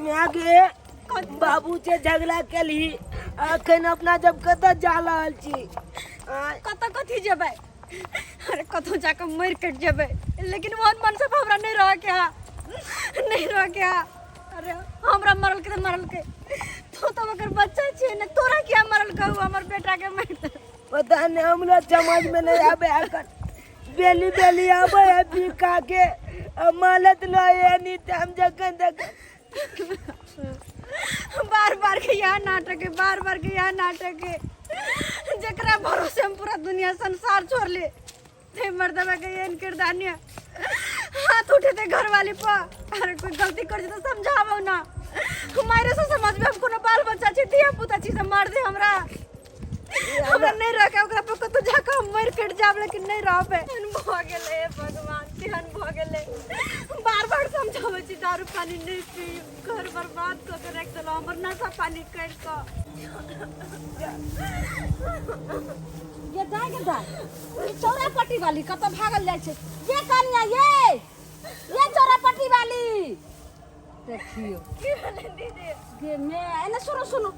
माय गे, बाबू से झगड़ा केलही, अखन अपना जब कतऽ जा रहल छी? आँय? कतऽ कथी जेबै? अरे कतहु जाकऽ मरि कटि जेबै, लेकिन ओहन मन सब हमरा नहि रहके हा, नहि रहके हा। अरे हमरा मरल के तऽ मरल के, तू तऽ ओकर बच्चा छियै ने, तोरा किया मरल कहू? हमर बेटा के मारि देलक। पता नहीं, हमरा समझ में नहीं आबे। अखन बेली बेली आबे है पी खा के आ मालत लय नहीं त हम जखन तक बार बार के यह नाटक है, बार बार के यह नाटक है। जकरा भरोसे हम पूरा दुनिया संसार छोड़ ले, ते मर्दवा के एहन किरदानी हाथ उठे थे घर वाली पर। अरे कोई गलती कर तो समझाबो ना, मारे से समझ में हम कोनो बाल बच्चा छी, धिया पुता छी से मार दे हमरा? हमरा नहीं रखे ओकरा पर, कतौ जाके हम मरि कटि जाब, लेकिन नहीं रहबे। तेहन भऽ गेलै, हे भगवान, तेहन भऽ गेलै। बार बार समझाबै छी दारू पानी नहीं पी, घर बर्बाद कऽ के राखि देलहुँ हमर नशा पानी करि कऽ। ये दाय गे दाय, ई चौरा पट्टी वाली कतऽ भागल जाइ छै? ये कनिया, ये चौरा पट्टी वाली, देखियो। की भेलै दीदी? गे मे, एने सुनो सुनो।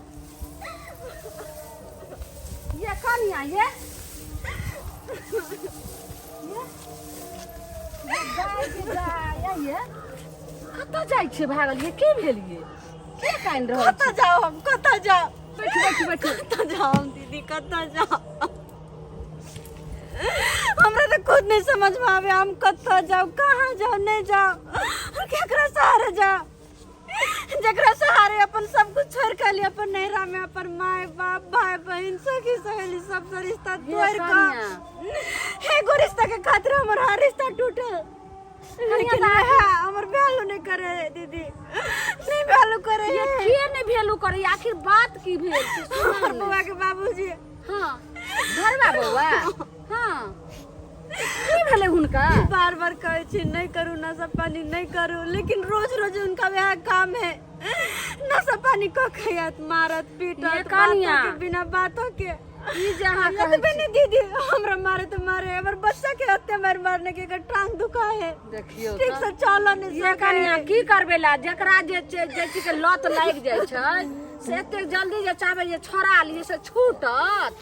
ये कनिया, ये ये गाय गे गाय, ये ये कतऽ जाइ छै भागल? ये की भेल? ये के कानि रहल कतऽ जाउ हम? कतऽ जाउ? बैठू बैठू बैठू। कतऽ जाउ हम दीदी, कतऽ जाउ? हमरा तऽ खुद नहीं समझ में आवे, हम कतऽ जाउ, कहाँ जाउ, नहीं जाउ, केकरा सहारे जाउ? जकरा सहारे अपन सब कुछ छोड़ के अली अपन नैहरा में, अपन माय बाप, भाई बहन, सखी सहेली सब से रिश्ता हे तोड़ कनिया। के, एगो रिश्ता के खातिर हमर हर रिश्ता टूटल, लेकिन वएह हमर वैल्यू नहीं करे दीदी, नहीं वैल्यू करे। ये के नहीं वैल्यू करे? आखिर बात की भेल से सुना हमर ने। बउआ के बाबूजी। हाँ, घरवा बउआ, हाँ, की भेलै हुनका? बार बार कहै छी नहीं करू नशा पानी, नहीं करू, लेकिन रोज रोज उनका वह काम है, नशा पानी कऽ के मारत पीटत। ये कनिया। बातों के बिना बातों के। ई जे अहाँ कहै एतबे नहीं दीदी, हमरा मारे तो मारे, हमर बच्चा के हत्या मार मारने के एकर टांग दुखा है। देखियो। ठीक से चल नहीं ये सकै। कनिया, की करबै ला? जकरा जे जे चीज के लत लागि जाइ छै से एतेक जल्दी जे चाहबै जे छोड़ा लियै से छूटत?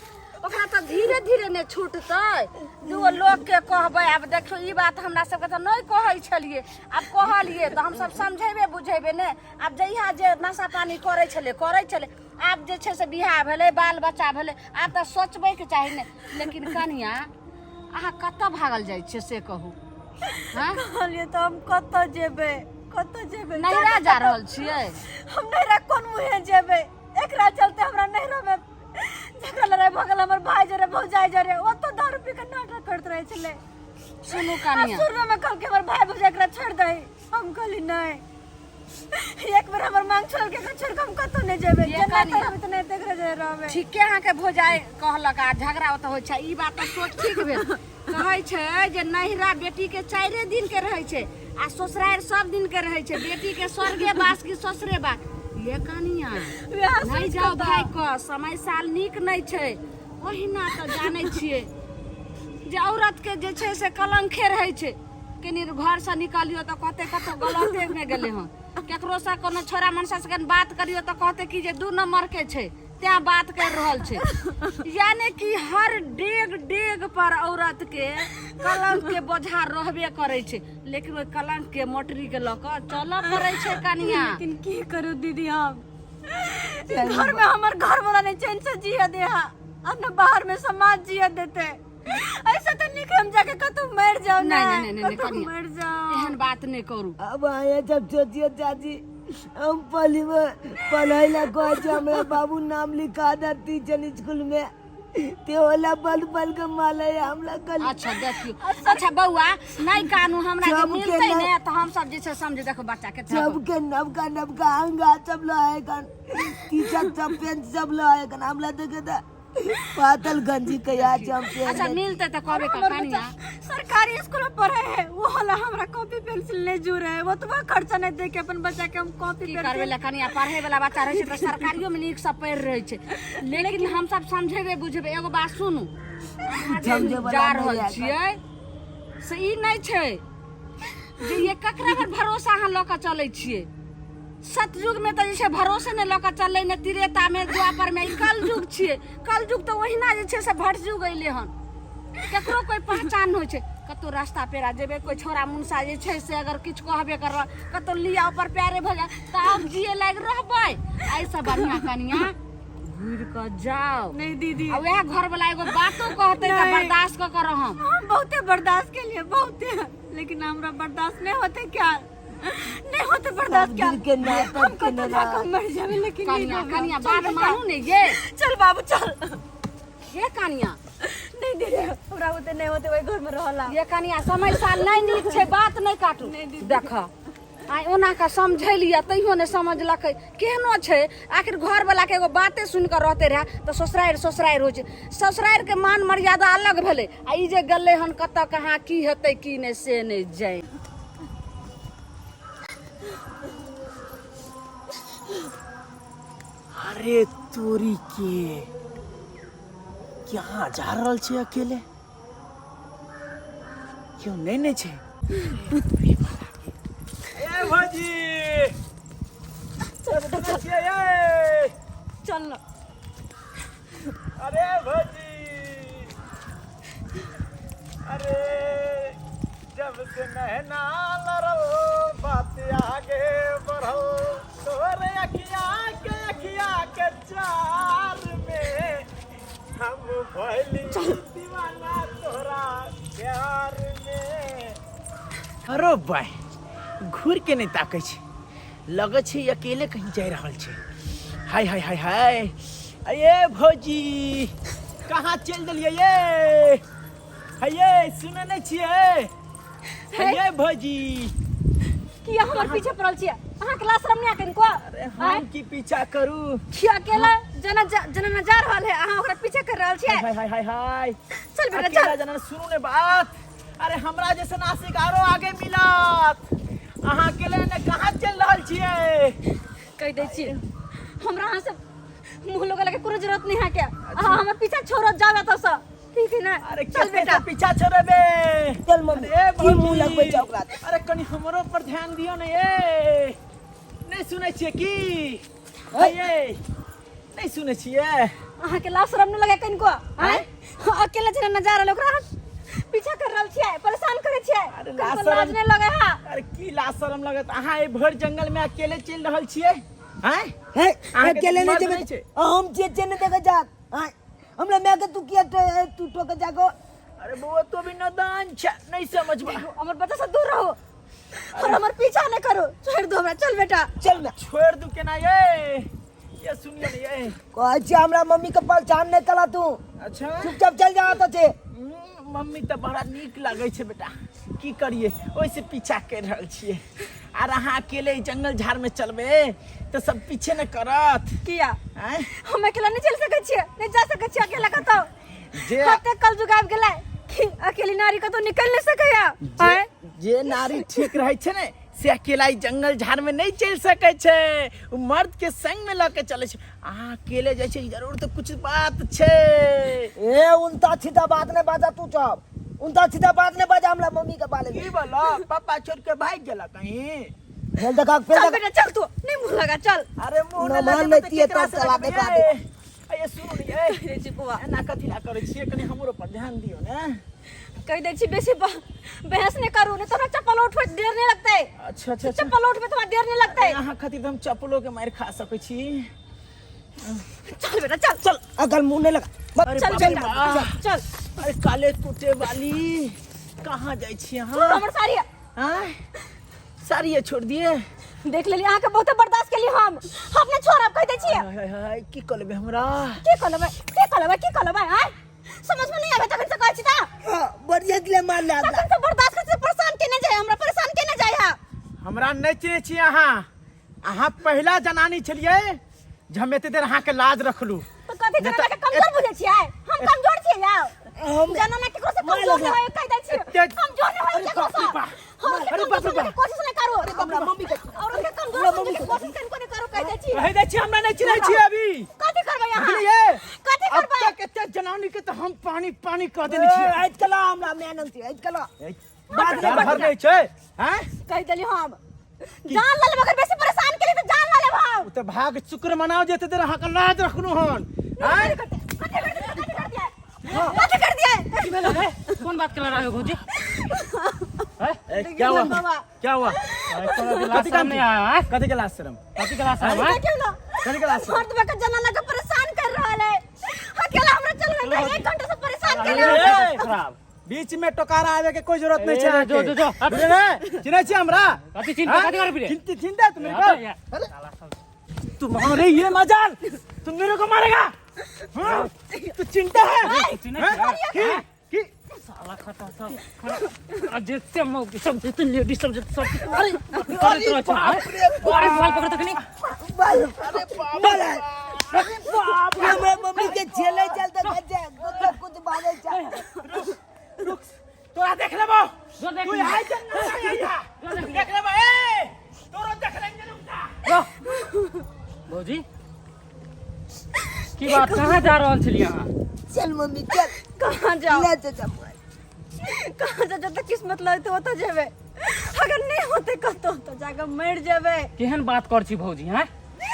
ओकरा तऽ धीरे धीरे ने छूटतै। दूगो लोकके कहबै। आब देखियौ, ई बात हमरा सबके तऽ नहि कहै छलियै, आब कहलियै तऽ हमसब समझेबै बुझेबै ने। आब जहिया जे नशा पानी करै छलै करै छलै, आब जे छै से बियाह भेलै, बाल बच्चा भेलै, आब तऽ सोचबैके चाही ने। लेकिन कनिया, अहाँ कतऽ भागल जाइ छियै से कहू? हँ? कहलियै तऽ हम कतऽ जेबै, कतऽ जेबै? नैहरा जा रहल छियै? हम नैहरा कोन मुँहे जेबै? एकरा चलते हमरा नैहरा में झगड़ा लड़ाई भऽ गेल। हमर भाई जरे, भौजाई जरे, ओतऽ दारू पी के नाटक करैत रहै छलै। सुनू आ कनिया, शुरू में कहलकै हमर भाई भौजाई एकरा छोड़ि दही, हम कहली नहीं, एक बेर हमर मांग छोड़ के, एकरा छोड़ के हम कतौ नहीं जेबै। ये जेना कनिया। रहबै तऽ नहि देखरे जे रहबै। ठीके अहाँके भौजाई कहलक आ झगड़ा ओतऽ होइ छै, ई बात तऽ सोच ठीक भेल। कहै छै जे नैहरा बेटी के चारिे दिन के रहै छै आ ससुरारि सब दिन के रहै छै। बेटी के स्वर्गे बास की ससुरे बास। ये कनिया, वएह नहि सोचि जाउ कऽ भाय के, समय साल नीक नहि छै। ओहिना तऽ जानै छियै जे औरत के जे छै से कलंखे रहै छै। कनि घरसँ निकलियौ तऽ कहतै कतौ गलते मे गेलै हँ। केकरोसँ कोनो छोरा मनसा से कनि बात करियौ तऽ कहतै कि जे दू नंबर के छै तैं बात कर रहल छै। यानी कि हर डेग डेग पर औरत के कलंक के बोझा रहबे करै छै, लेकिन ओहि कलंक के मोटरी के लऽ कऽ चलऽ पड़ै छै कनिया। लेकिन की करू दीदी, हम घर में हमर घर वाला नहीं चैन से जिया दे हा, आ न बाहर में समाज जिया देते। ऐसे तो निक हम जाके कतौ मर जाओ। नहीं, नहीं, नहीं, नहीं, कतौ कनिया। मर जाओ। एहन बात नहि करू। अब आया जब सोचियो चाची, हम पहली में पढ़ाई ला कहै छै, हमरा बाबू नाम लिखा दे टीचर स्कूल में, ते होला बल बल के माले हमरा कल। अच्छा देखियो, अच्छा बौआ, नहि कानू, हमरा जे सबके मिलतै ने तऽ हम सब जे छै समझ। देखो बच्चा के। सबके नवका नवका अंगा सब लए, टी शर्ट सब, पेंट सब लए, हमरा देखे तऽ पातल गंजी कहिया छै हम पेन। अच्छा, मिलतै तऽ कहबै। हमर कनिया, बच्चा सरकारी स्कूल में पढ़े है, वो होला हमरा कॉपी पेंसिल नहीं जुड़े है। ओतबा खर्चा नहीं दे के अपन बच्चा के हम कॉपी की पेंसिल करबै ला कनिया? पढ़े वाला बच्चा रहै छै तऽ सरकारियो मे नीक सँ पढ़ि रहै छै, लेकिन हमसब समझेबै बुझेबै। एगो बात सुनू, अहाँ जे समझे वाला जा नहि रहल है। छियै से ई नहि छै जे ये ककरा पर भरोसा अहाँ लऽ कऽ चलै छियै सतयुग में तऽ जे छै भरोसे नहि लऽ कऽ चललै ने त्रेता में द्वापर में ई कलयुग छियै। कलयुग तऽ ओहिना जे छै से भटयुग अयलै हन, केकरो कोइ पहचान नहि होइ छै। कतहु रास्ता पेरा जेबै, कोइ छौड़ा मुनसा जे छै से अगर किछु कहबे करब, कतहु लिया ऊपर प्यारे भऽ जाय तऽ आब जिए लागि रहबै। एहिसँ बढ़िआँ कनिया घुरि कऽ जाउ। नहीं दीदी। आ वएह घरवला एगो बातो कहतै तऽ नहि। बर्दाश्त कऽ कऽ रहम। हम बहुते बर्दाश्त के लिए बहुते, लेकिन हमरा बर्दाश्त नहीं होते, क्या नहीं होते बर्दाश्त क्या। दिल के नाटक हम के कतौ जाकर मर जाबे लेकिन नहीं कनिया जाबे। कनिया चल बात बेटा। मानू ने ये। चल बाबू चल। ये कनिया नहीं दीदी, हमरा होते नहीं होते वही घर में रहला। ये कनिया समय साल नहीं नीक छै, बात नहीं काटू। नहीं दीदी। देख आइ ओना कऽ समझेलियै तैयो नहि समझलकै। केहनो छै आखिर घरवला के एगो बाते सुनि कऽ रहते रहए तऽ ससुरारि ससुरारि होइ छै, ससुरारि के मान मर्यादा अलग भेलै। आ ई जे गेलै हन कतऽ कहाँ की हेतै की नहि से नहि जानि। अरे तोरी के कहाँ जा रहल छै अकेले? क्यों नहीं नहीं छै? ए भौजी चल बेटा चल। छियै ए? चल ना। अरे भौजी, अरे जब से नहना लड़ल बात आगे बढ़ल, तोरे अखिया के चार में हम भइली दीवाना तोरा प्यार में। अरे भाई घूर के नहीं ताकै छै, लगै छै अकेले कहीं जा रहल छै। हाय हाय हाय हाय, अये भौजी कहाँ चलि देलियै ये? हे सुनै नहि छियै? हे भौजी, किया हमर पीछे पड़ल छियै? अहाँ के लाज शरम नहीं आके को? अरे हम की पीछा करू? किया अकेला जना जना न जा रहल है, अहाँ ओकरा पीछे कर रहल छियै? हाय हाय हाय हाय, चल बेटा अकेला चल। जना सुनू ने बात, अरे हमरा जैसन आशिक आरो आगे मिलत। अहाँ अकेले ने कहाँ चलि रहल छियै? कहि दै छियै, हमरा अहाँ से मुँह लोग लगे कोनो जरूरत नहीं है क्या। अहाँ हमर पीछा छोड़ो, जाओ एतऽ से, ठीक है ना? अरे चल चल बेटा। पीछा छोड़ेबे। चल मम्मी, अरे की मुंह भौजी, लगबै छै ओकरा? अरे कनी हमरो पर ध्यान दियौ ने ये। नहीं सुनै छियै की? हे नहीं सुनै छियै? अहाँ के लाज शरम नहीं लगे कनिको? आँय, अकेला जना न जा रहल ओकरा अहाँ पीछा कर रहल छियै, परेशान करै छियै। अरे कनिको लाज लाज शरम- नहीं लगे हा? अरे की लाज शरम लगत? अहाँ एहि भरि जंगल में अकेले चलि रहल छियै? आँय हे अहाँके अकेले नहीं मर्द जेबै नहि छै। हम जे छै ने देखै जा। आँय, हमरा माय के तू किया तू टोके जाको? अरे बौआ तो अभी नादान छै, नहीं समझबा। हमर बच्चा से दूर रहो और हमर पीछा नहीं करो। छोड़ दो हमरा, चल बेटा चल ना। छोड़ दू केना ये? ये सुनिए ने ये, कहै छियै हमरा मम्मी के पहचान नहीं कला तू। अच्छा चुपचाप चल जा तऽ छै। मम्मी तऽ बड़ा नीक लागै छै बेटा, की करिए ओहिसे पीछा कर रहल छियै। आर अहाँ अकेले ई जंगल झाड़ में चलबे तऽ सब पीछे न करत। किया? आँय हम अकेला नहीं चल सकै छियै, नहीं जा सकै छियै अकेला कतौ। जे कते कल जुगाब गेलै कि अकेली नारी कतौ निकल नहीं सकैया। आँय जे नारी ठीक रहै छै ने से अकेला ई जंगल झाड़ में नहीं चलि सकै छै, ओ मर्द के संग में लऽ के चलै छै। अहाँ अकेले जाइ छै जरूर तऽ कुछ बात छै। ए उल्टा सीधा बात नहीं बाजा तू, चुप। उल्टा सीधा बात नहीं बाजा हमरा मम्मी के बारे में। की बोला पापा छोड़ के भाग गेला कहीं? फेल देखा, फेल चल देखा। बेटा चल, तू नहीं मुंह लगा, चल। अरे मुंह न न मान लगेबै तऽ लेतियै केकरा तब से चला लगेबै? देखा दे। अये सुनू ने ये, कहि दै छी बौआ, एना कथी ला करै छियै? कनी हमरो पर ध्यान दियौ ने। कहि दै छी बेसी बहस नहीं करू, नहीं तो हमरा चप्पल उठबै देर नहीं लगतै। अच्छा अच्छा अच्छा, चप्पल उठबै तो हमरा देर नहीं लगतै। अहाँ खातिर तऽ हम चप्पलो के मारि खा सकै छी। चल बेटा चल चल, अगर मुंह नहीं लगा बस। अरे चल बाप रे बेटा बाप। चल। अरे काले कुटे वाली कहाँ जाइ छी छोड़ अहाँ? हमर साड़ी। आँय साड़िए छोड़ दिए? देख लेली, अहाँके बहुते बर्दाश्त केली हम अपने छोड़ब कहि दै छियै। हाय हाय हाय, की कऽ लेबै हमरा? की कऽ लेबै, की कऽ लेबै, की कऽ लेबै? आँय समझ में नहीं आबै तखन से कहै छी तऽ। हाँ, बढ़िया के लिए मार ले हमरा। तखन से बर्दाश्त करै छी, परेशान केने जाय, हमरा परेशान केने जाय है। हमरा नहि चिन्है छी अहाँ? अहाँ पहिला जनानी छलियै जे हम एते देर अहाँके लाज रखलू। तऽ कथी नहि जनाना तऽ के कमजोर बुझै छियै? हम कमजोर छियै यार? हम जनाना केकरो से कमजोर नहीं होय कहि दै छियै। कमजोर नहीं होय अरे केकरो बाप रे से। बाप। हम के अरे कमजोर बाप रे समझे के बाप। कोशिश नहीं करू। हमरा मम्मी के और के कमजोर समझे के कोशिश कनको नहीं करू कहि दै छियै। कहि दै छी हमरा नहि चिन्है छियै अभी। कथी करबै अहाँ? बुझलियै? कथी अब करबै? तक एते जनानी के तऽ हम पानी पानी कऽ देने छियै। आज कला हमरा मैं नंती आज कला बात नहीं डर भर नहि छै हैं? कहि देली हम। जान ल लेब, अगर बेसी परेशान केली तऽ जान ल लेब हम। ओ तऽ भाग शुक्र मनाओ जे एते देर अहाँके लाज रखलहुँ हन। आँय? कथी कर दिया? कथी कर दिया? कथी कर दिया? की भेल रे? कोन बात के लड़ाई हो भौजी? हैं? ए, क्या हुआ? बाबा। क्या हुआ? अरे, तोरा के लाज कथी शरम काम नहीं आया हैं? कथी के लाज शरम? कथी के लाज शरम हैं? देखियौ ना, कथी के लाज शरम? मर्द के जनाना के परेशान कर रहल है। अकेला हमरा चल रहा है, एक घंटा से परेशान कर रहल है। ए, खराब। बीच में टोकारा आवे के कोई जरूरत नहीं ए, छै अहाँके। जो, जो, जो, हट। बुझलियै ने? चिन्है छी हमरा? कथी चिन्ह- हाँ? कथी करबी रे? चिन्ह चिन्हता तू मेरे हट को? यार। अरे, साला सब। तू मारे ये मजाल, तू मेरे को मारेगा? हाँ? तू चिंता है? चिन्है हाँ? छी? की की साला खटा सब खरा। आ जेते मौकी सब जेते लेडीज सब जेते सब। अरे अरे अरे बाप रे बाप। अरे मोबाइल पकड़ तकनी। बाल अरे बाप बाल रे अरे बाप रे। हमरा मम्मी के छेले चलते बच्चे कुछ कुछ बाजे चल। रुक, तोरा देख लेबो। जो देख तू लेबो। आइ जंगल में आइया। देख लेबो ए, तोरो देख लेंगे, रुक जा। भौजी की बात, कहाँ जा रहल छलियै अहाँ? चल मम्मी चल। कहाँ जाओ? ले चाचा मोबाइल। कहाँ जाओ? जतऽ किस्मत लगतै ओतऽ जेबै, अगर नहीं होतै कतौ तऽ जाके मरि जेबै। केहन बात कर छी भौजी हैं?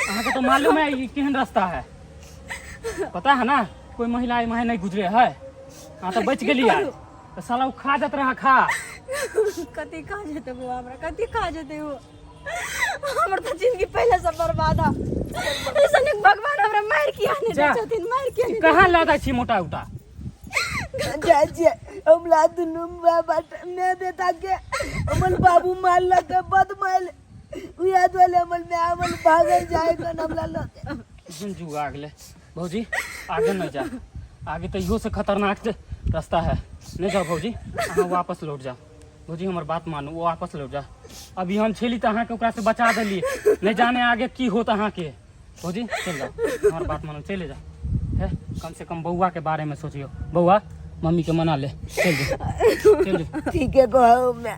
अहाँके तो मालूम है ई केहन रास्ता है, पता है ना? कोई महिला एमहर नहीं गुजरे है। अहाँ तो बच गेली यार, तो साला उ खा जात रहा खा। कथी खा जेतै बौआ हमरा? कथी खा जेतै ओ? हमर तऽ जिंदगी पहले से बर्बाद है। ऐसा नहीं भगवान हमरा मार किया नहीं जा। दै छथिन, मार किया नहीं? कहाँ लऽ जाइ छी मोटा उटा? जाइ छियै हमरा दुनू मैं बेटा के हमर बाबू मारलक बद मारल, उएह दुआरे हमर माय हमर भागल जाइ कन हमरा लऽ के। केहन जुग आ गेलै भौजी। आगे नहीं जा, आगे तो इहो से खतरनाक जे रास्ता है। नहीं जाओ भौजी, अहाँ वापस लौट जाओ। भौजी हमर बात मानू, वो वापस लौट जाओ। अभी हम छेली तऽ अहाँके ओकरा से बचा देली, नहीं जाने आगे की होत अहाँके। भौजी चलि जाओ, हमर बात मानू, चलि जाओ। है कम से कम बौआ के बारे में सोचियो। बौआ मम्मी के मना ले, चलि जाओ, चलि जाओ। ठीके कहू मैं,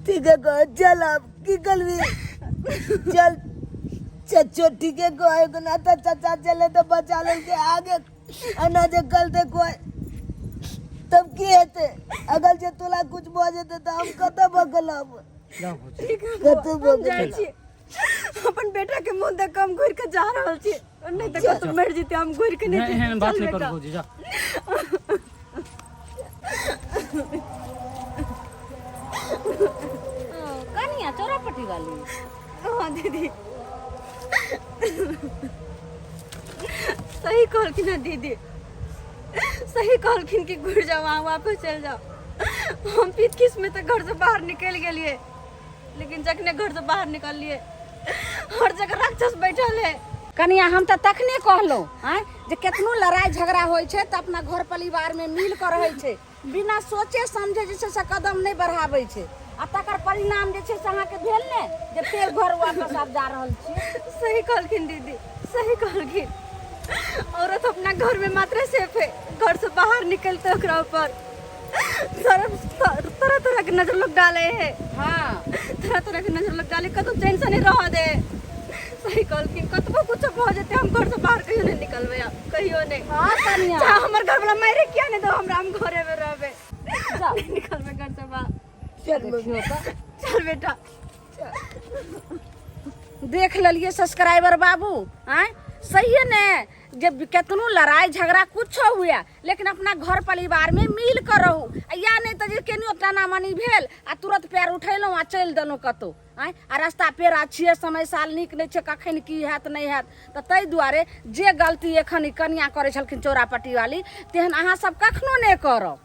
ठीके कहो। चल अब की करबी, चल चचो। ठीके कहे ना तऽ चचा चले तऽ बचा लेलकै आगे, एना जे गलते कोइ तब की हेतै? अगर जे तोला कुछ भऽ जेतै तऽ हम कतऽ बगलब? जाओ भौजी। कतऽ हम बगलब? जाइ छी, अपन बेटा के मुंह देख के हम घुरि के जा रहल छी, नहीं तऽ कतौ मरि जेतै, हम घुरि के नहीं नहीं एहन बात चल नहीं करू बेटा। भौजी, जाओ। कनिया चौरापट्टी वाली? हाँ दीदी, सही कहलखिन है दीदी, सही कहलखिन कि घुरि जाओ, वहाँ वापस चलि जाओ। हम पीत खीस में तऽ घर से बाहर निकलि गेलियै, लेकिन जखने घर से बाहर निकललियै हर जगह राक्षस बैठल है। कनिया हम तऽ तखने कहलहुँ आँय जे केतनो लड़ाइ झगड़ा होइ छै तऽ अपना घर परिवारमे मिल कऽ रहै छै, बिना सोचे समझे जे छै से कदम नहि बढ़ाबै छै, आ तकर परिणाम जे छै से अहाँके भेल ने जे फेर घर वापस आब जा रहल छी। सही कहलखिन दीदी, सही कहलखिन। औरत अपना घर में मात्र सेफ है, घर से बाहर निकलते ओकरा ऊपर तरह तरह के नजर लोग डाले है। हाँ, तरह तरह के नजर लोग डाले, कतौ चैन से नहीं रह दे। सही कहलखिन, कतबो कुछ भऽ जेतै हम घर से बाहर कहियो नहीं निकलबै आब, कहियो नहीं। हाँ कनिया, चाहे हमर घर वाला मारे किया नहीं दो हमरा, हम घरे में रहबै, जाओ। नहीं निकलबै घर से बाहर। चल मम्मी। चल बेटा। देख लेलिए सब्सक्राइबर बाबू, आँय सही ने जे केतनो लड़ाई झगड़ा कुछो हुए लेकिन अपना घर परिवार में मिल कर रहू, आ या नहीं तऽ जे केनियो टाना मनी भेल आ तुरंत पैर उठेलहुँ आ चलि देलहुँ कतहु। आँय आ रास्ता पेड़ा छियै, समय साल नीक नहि छै, कखन की हैत नहि हैत, तऽ ताहि दुआरे जे गलती एखन ई कनिया करै छलखिन चौरापट्टी वाली तेहन अहाँ सब कखनो नहि करब।